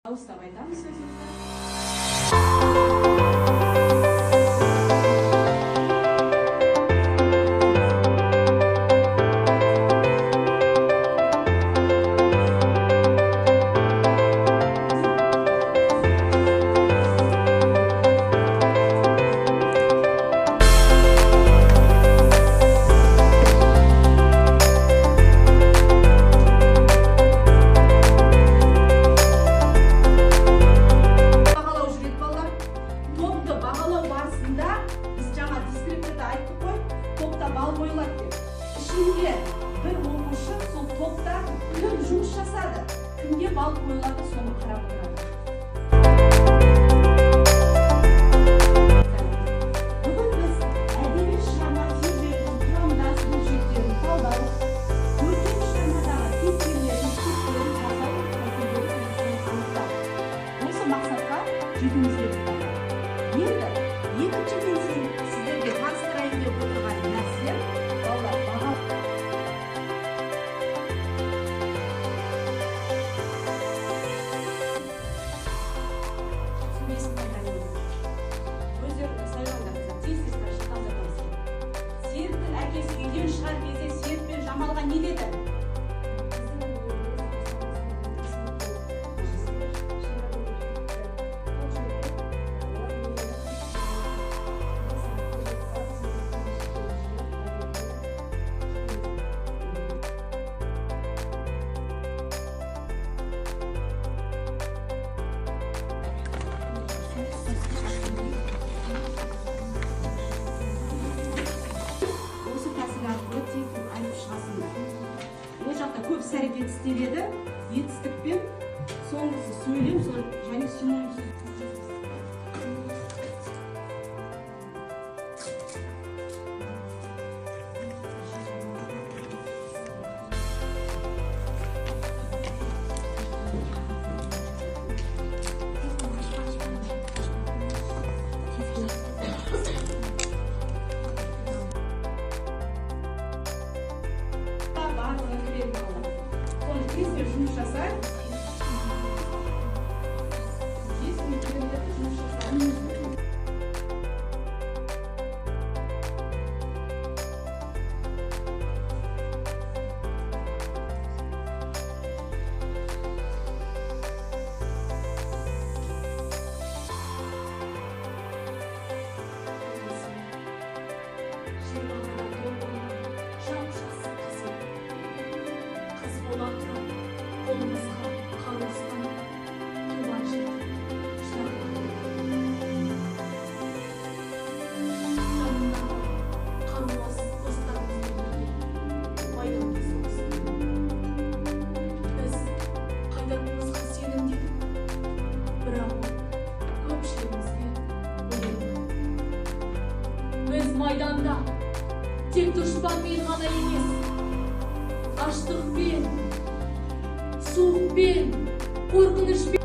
Дауыстап айтамыз сөзімізді. Бағалау жүреді, балалар. Топты бағалау барысында біз жаңа дескрипторда айттық қой, топта балл қойылады деп. Ішінде бір оқушы сол топта кім жұмыс жасады, кімге балл қойылады, соны қарап отырады. Бүгін біз әдеби шығарма сюжетінің құрамдас бөлшектерін талдау, көркем шығармадағы кейіпкерлердің типтерін жасау тәсілдері тұрғысынан анықтау. Осы мақсатқа жетуіміз керек, балалар. Енді екінші мен сіздерге таныстырайын деп отырған нәрсем, балалар, баға. Түсінбейсің, қайдан өздеріңіз сайлаңдар, тез тез жылдамдатамыз. Серіктің әкесі үйден шығар кезде Серік пен Жамалға не деді? Осы тәсіл арқылы тез тез айтып шығасыңдар. Ол жақта көп іс әрекет істеледі, етістікпен, соңғысы сөйлем, сол және синоним сөз. Барлығы кіреді, балалар. Соны тез тез жұмыс жасайық. Тез тез жұмыс жасайық. 20-ға толмаған жап-жас қыз еді. Қыз бола тұра қолымызға қару ұстап, туған жерді жырақ. Жанындағы қарулас достарымызбен бірге майданда соғысты. Біз қайтатынымызға сенімді едік. Бірақ ол көпшілігімізге бұйырмады. Біз майданда тек дұшпанмен ғана емес, аштықпен, суықпен, қорқынышпен